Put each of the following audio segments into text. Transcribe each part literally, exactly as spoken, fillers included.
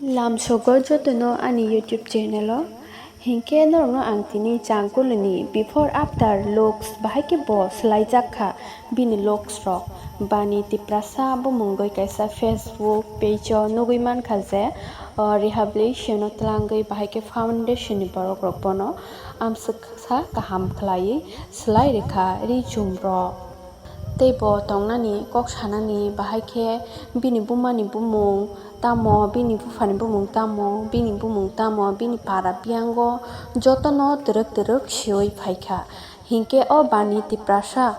Lamsogo jotono ani YouTube channel o. Hinkhe norokno ang tini Changkuluni before after looks bahai khe bo swlaijak kha bini looks rok. Bani Tiprasa bumungwi kaisa Facebook page o nugwi mankha je, o, rehabilitation o twlangwi bahai khe foundation ni borok rok bono amswk sa kaham khlaiwi swlai rwkha ri chum rok. Tei bo tongnani kok sanani bahai khe bini bumani bumung tamo, bini buphani bumung tamo, bini bumung tamo, bini para biyango jotono twrwk twrwk siwi phaikha. Hinkhe o Bani Tiprasa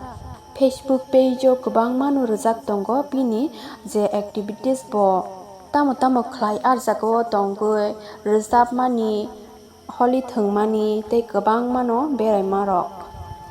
Facebook page o kwbangmano rwjak tongo bini je activities bo tamo tamo khlai ar jagao tongwi rwjapmani, holi thwngmani tei kwbangmano beraimarok,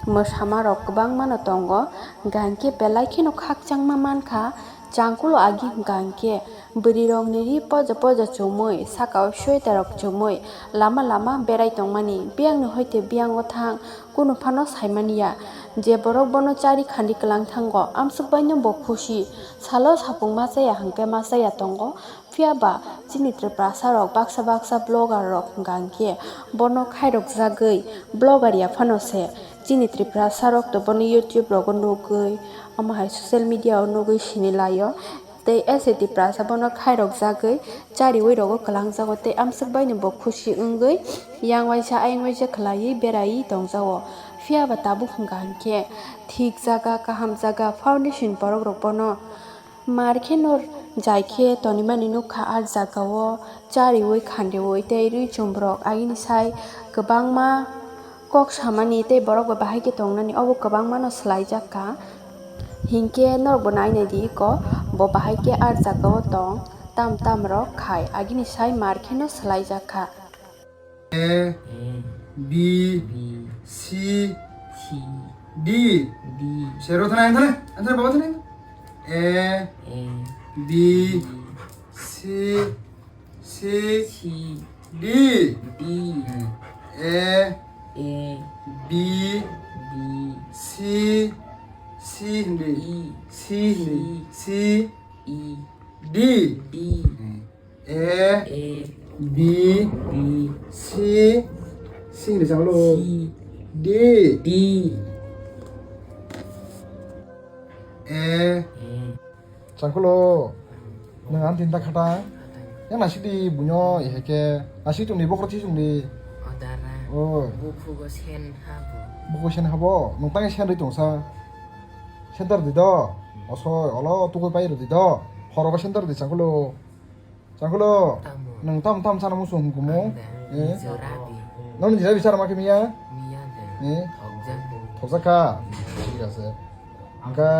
mwsamarok kwbangmano tongo. Hwnkha hinkhe belai kheno khakchangma mankha Changkulo agi hwnkha hinkhe bwrwirokni ri poja poja chumui, sakao sweaterrok chumui lama lama berai tongmani. Biyangni hoite biyango thang kunu phano saimaniya je borok bono chari khandi kwlang thango. Amswk baino bo khusi, salo sapung ma chaya hwnkhe ma chaya tongo. Phiya ba chini Tiprasa rok baksa baksa vlogger rok hwnkha hinkhe bono khairok jagwi vlogger ya phano se. Chini Tiprasa rok to bono YouTube rogo nugwi, omo hai social media o nugwi sini laio. Tei ese Tiprasa bono khairok jagwi chariwi rogo kwlangjago tei amswk baino bo khusi wngwi yang waisa ayang waisa khlaiwi beraiwi tongjago. Phiya ba tabuk hwnkha hinkhe thik jaga, kaham jaga, foundation borok rok bono Mar khe nor jai khe tonimani nukha, ah jagao chariwi khandiwi tei rwi chumrok agini sai kwbangma kok samani tei borok bai bahai khe tongnani, obo kwbangmano swlaijak kha. Hinkhe norokbo nai nai di iko, bo bahai khe ah jagao tong tam tam rok khai agini sai mar kheno swlaijak kha. A, B, C, D. Sero thana, thana, thana, baba thana. A, B, C, C, D. A, B, C, C hindi. C hindi. C, D. A, B, C, C hindi changlo. D. A. Changkulo. Nang ang tinta khata. Yang nasi di bunyo ihe ke. Nasi tungdi bokro chi tungdi. Odara. Oh. Bukhugo sen habo. Bukhugo sen habo. Nung tangi sen ri tungsa. Center di do. Oso olo tukui pai ri do. Horogo center di changkulo. Changkulo, tamo. Nwng tam tam sana muchung hwnkumu? Ang da, eh? Nijora di. Nang nijora bichar ma khe miya? Miya da. Eh? Thokjak. Thokjak kha? Thik ase. Hwnkhe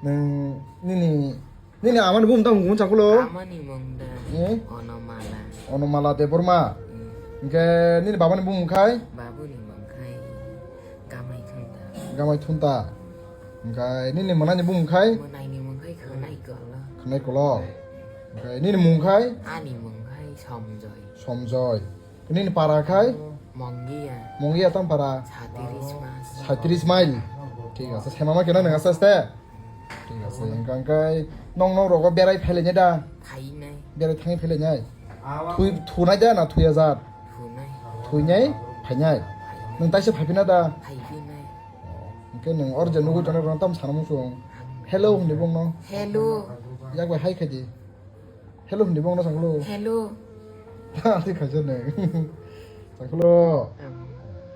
nwng nini, nini amani bumu tamo hwnkumu Changkulo? Amani mung da. Eh? Onomala. Onomala Debbarma. Hmm. Hwnkhe nini babani bumu khai? Babuni mung khai Gamai Thunta. Gamai Thunta. Hwnkhe nini mwnani bumu khai? Mwnaini mung khai Khwnai Kolok. Khwnai Kolok. Hwnkhe nini mung khai? Ani mung khai Somjoy. Somjoy. Nini para khai? Mongia. Mongia tam para? Satiris mas. Satiris mile. Thik ase. Sema ma kena nang aste aste. Thik ase. Hwnkhe, hwnkhe nong nong rogo berai phailai da? Phainai. Berai thangwi phailai nai? Thui, thunai da na thuya jat? Thunai. Thuinai, phainai. Phainai. Nwng taisa phaipina da? Phaipinai. Hwnkhe nwng or je nugwi tongnai rok tam sana muchung. Hello hwnwi bongno. Hello. Yak bai hai khaidi. Hello hwnwi bongno Changkulo. Hello. Tei khaisa nwng. Changkulo.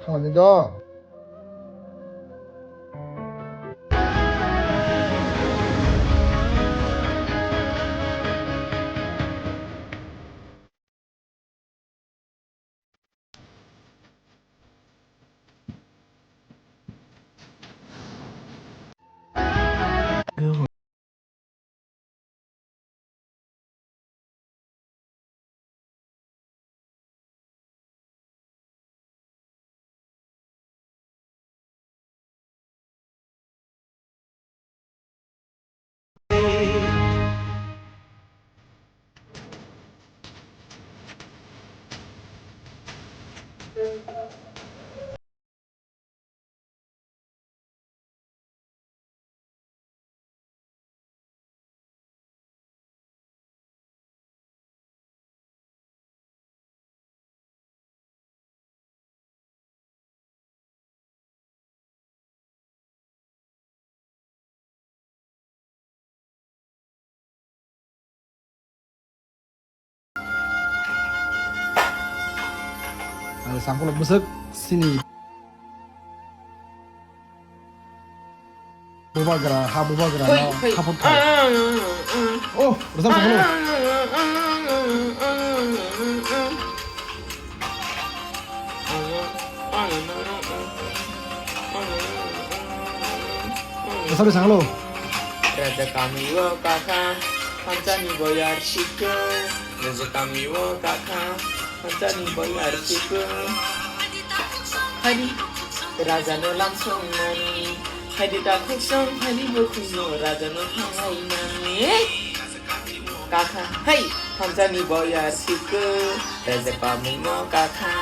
Hamani do. Sangkolo bwswk sini. Bubagra, ha bubagra, hoi, no, hoi. Hapor thai. Oh, rwchap sangkolo. Rwchap sangkolo. Raja kami o kakha, hamchani boyar sikhe. Raja kami o kakha, hamchani boyar sikhe. Hari. Rajano lam songnani, phaidi takhuk song, phaidi bukhukno rajano thanglai mani. Kakha, hai, hamchani boyar sikhe, raja kamino kakha,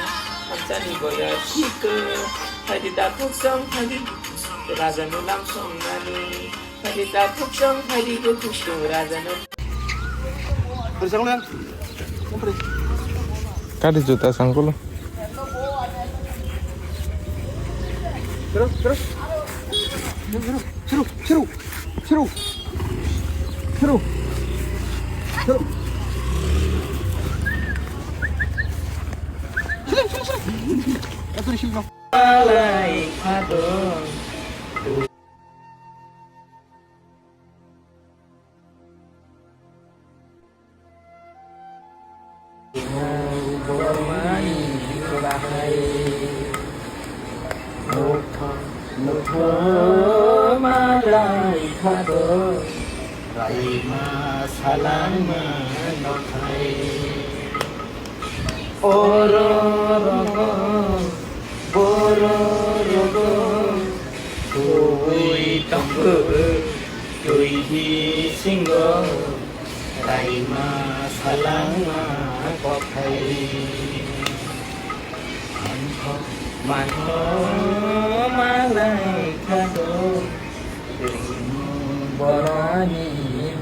hamchani boyar sikhe, phaidi takhuk song, phaidi rajano lam songnani. Kati juta sangkolo. Nukho malai khato, raima salangma nokhai. Oro rogo, boro rogo, tubui tongo, twi bisingo, raima salangma kothai. Mantho, mantho, malai khato, boroni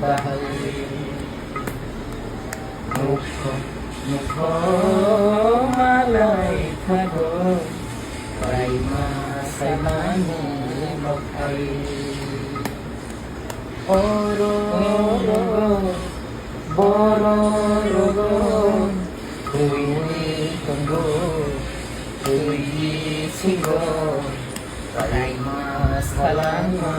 bahai. Mukho, mukho malai khago, raima saimani mokhai. Oro, oro, boro rogo, thwi tongo, thwi singo, raima salangma